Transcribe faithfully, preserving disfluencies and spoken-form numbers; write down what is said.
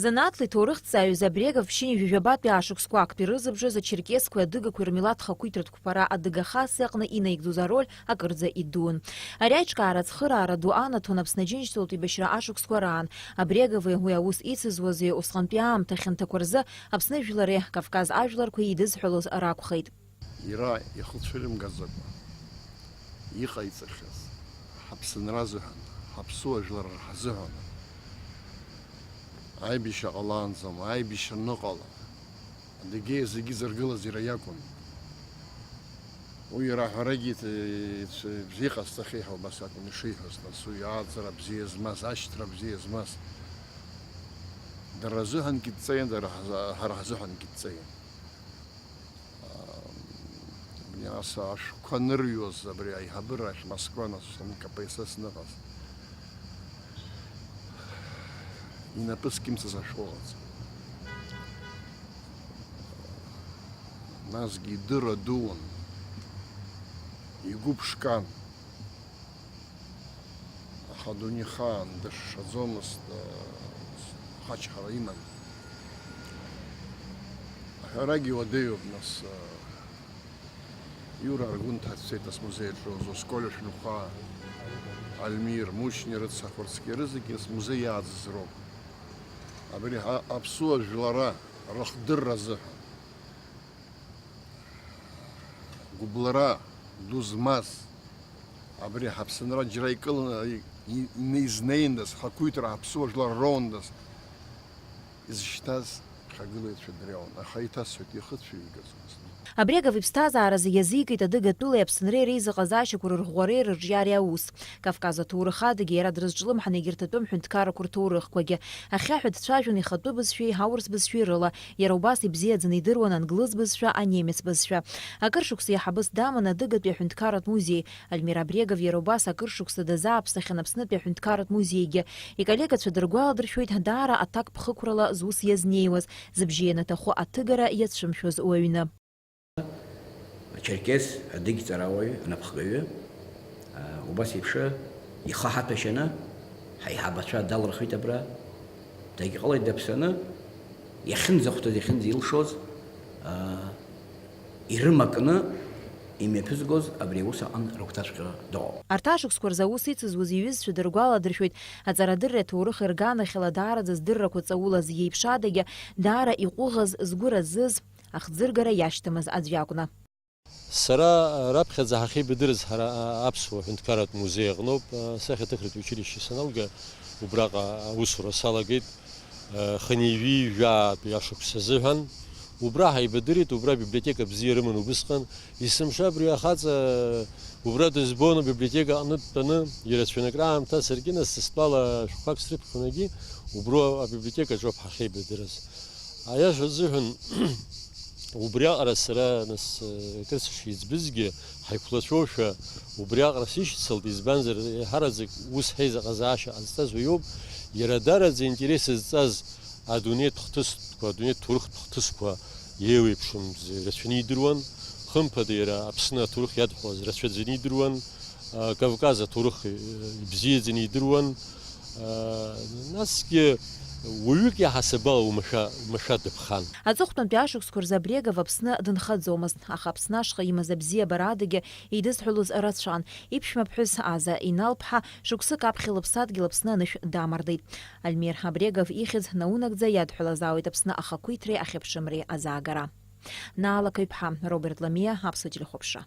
Занааҭла иҭоурыхҭҵааҩыз Абрегов ԥшьынҩажәи жәабатәи ашықәсқәа актәи ирызыбжаз ачерқьесқәеи адыгақәеи рмилаҭ хақәиҭратә қәԥара Адыга Хасса аҟны инаигӡоз ароль акырӡа идун. Ари аиҿкаара ацхыраара ду анаҭон Аԥсны Аџьынџьтәылатә еибашьра ашықәсқәа раан. Абрегови уи аус ицызуази усҟантәи аамҭа хьанҭақәа рзы Аԥсны жәлари Кавказ ажәларқәеи еидызҳәалоз ракәхеит. Иара ихы цәырымгаӡакәа иҟаиҵахьаз, ҳаԥсынра азыҳәан, ҳаԥсуа жәлар рҳазыҳәан, аибашьра ҟалаанӡам, аибашьра аныҟала, адыгеи зегьы зыргылаз иара иакәын. Уи иара аҳәарагьы иц-, иц-, бзиа иҟасҵахьеи ҳәа убас акәын ишиҳәоз, нас уи ааӡара бзиа змаз, ашьҭра бзиа змаз. Дара рзыҳәангьы дҵаиан, дара ҳзы-, ҳара ҳзыҳәангьы дҵаиан. Абни ас ашәқәа анырҩуаз абри аиҳабыра ахь Москва, нас усҟан К П С С ныҟаз, инапы зқьымсыз ашәҟәы ыҟаӡам. Насгьы идырра дуун, игәы ԥшқан. Аха адунеихаан дышшаӡомызт, э, ахачҳара иман. Аҳәарагьы уадаҩуп, нас, э, Иура Аргәынҭа дцеит ас музеи аҿы, Зосколиа Шәынхәа, Альмир, Мушьни рыцҳақәа рыцқьа рызегьы ас музеи иааӡаз роуп. Абри ҳа-, аԥсуа жәлара рыхдырра азыҳәан. Гәыблра ду змаз, абри ҳаԥсынра џьара икыланы, и-, и-, изнеиндаз, ҳақәиҭра аԥсуа жәлар роундаз изышьҭаз ҳагылаҩцәа дреиуан, аха иҭасҳәеит, ихы цәигаӡомызт. Абрегов иԥсҭазааразы иазикит адыгатәылеи Аԥсынреи реизыҟазаашьақәа рырӷәӷәареи рырҿиареи аус. Кавказ аҭоурых адагьы иара дрызҿлымҳан егьырҭ атәым ҳәынҭқаррақәа рҭоурыхқәагьы. Ахьхьаҳәа дцәажәон ихатәы бызшәеи аурыс бызшәеи рыла, иара убас ибзиаӡаны идыруан англыз бызшәа, анемец бызшәа. Акыр шықәса иаҳабыс даман адыгатәи аҳәынҭқарратә музеи. Альмир Абрегов иара убас акыр шықәса дазааԥсахьан Аԥснытәи аҳәынҭқарратә музеигьы. Иколлегацәа дыргәаладыршәоит даара аҭакԥхықәрала зус иазнеиуаз, зыбжьы ианаҭаху аҭыгара иацәымшәоз уаҩны. Ачерқьес адыгь ҵарауаҩ, анапхгаҩы, аа, убас еиԥш ихы ҳаҭәашьаны, ҳаиҳабацәа далырхит абра, дагьҟалеит даԥсаны, иахьынӡахәҭаз, иахьынӡаилшоз, аа, ирымакны имҩаԥызгоз абри аус аҟан рыгәҭаҵәҟьа дыҟоуп. Арҭ ашықәсқәа рзы аус ицызуаз иҩызцәа дыргәаладыршәоит, аҵарадырреи аҭоурыхи рганахьала даараӡа здыррақәа ҵаулаз, иеиԥш адагьы даара иҟәыӷаз, згәы разыз, ахӡыргара иашьҭамыз аӡә иакәны. Сара раԥхьаӡа ҳахьеибадырыз ҳара аԥсуа ҳәынҭқарратә музеи аҟноуп, асахьаҭыхратә училище саналга, убраҟа аусура салагеит, хынҩажәи жәаатәи ашықәс азыҳәан. Убра ҳаибадырит, убра библиотека бзиа рыман убысҟан. Есымша абри ахаҵа убра дызбон, абиблиотека аҟны дтәаны, ирацәаны акраамҭа, саргьы нас стәала шәҟәқәак срыԥхьон, егьи убра абиблиотекаҿоуп ҳахьеибадырыз. Аиаша азыҳәан, убриаҟара сара нас, акыр сышиӡбызгьы, ҳаиқәлацәоушәа убриаҟара сишьцылт, избанзар, еиҳараӡак ус ҳаизыҟазаашьа ҟазҵаз уиоуп, иара дараӡа интерес зҵаз адунеитә хҭысқәа, адунеитә ҭоурыхтә хҭысқәа еиуеиԥшымзи рацәаны идыруан, хымԥада иара Аԥсны аҭоурых иадҳәалаз рацәаӡаны идыруан, а, Кавказ аҭоурых, э, ибзиаӡаны идыруан, а, насгьы уаҩык иаҳасабала уамашәа, уамашәа дыԥхан. Аҵыхәтәантәи ашықәсқәа рзы Абрегов Аԥсны дынхаӡомызт, аха Аԥсны ашҟа имаз абзиабара адагьы еидызҳәалоз рацәан. Иԥшәма ԥҳәыс Аза Иналԥҳа шықәсык аԥхьа лыԥсадгьыл Аԥсны анышә дамардеит. Альмир Абрегов ихьӡ наунагӡа иадҳәалазаауеит Аԥсны ахақәиҭреи ахьыԥшымреи азаагара. Наала Қаҩԥҳа, Роберт Ламиа, Аԥсуа телехәаԥшра.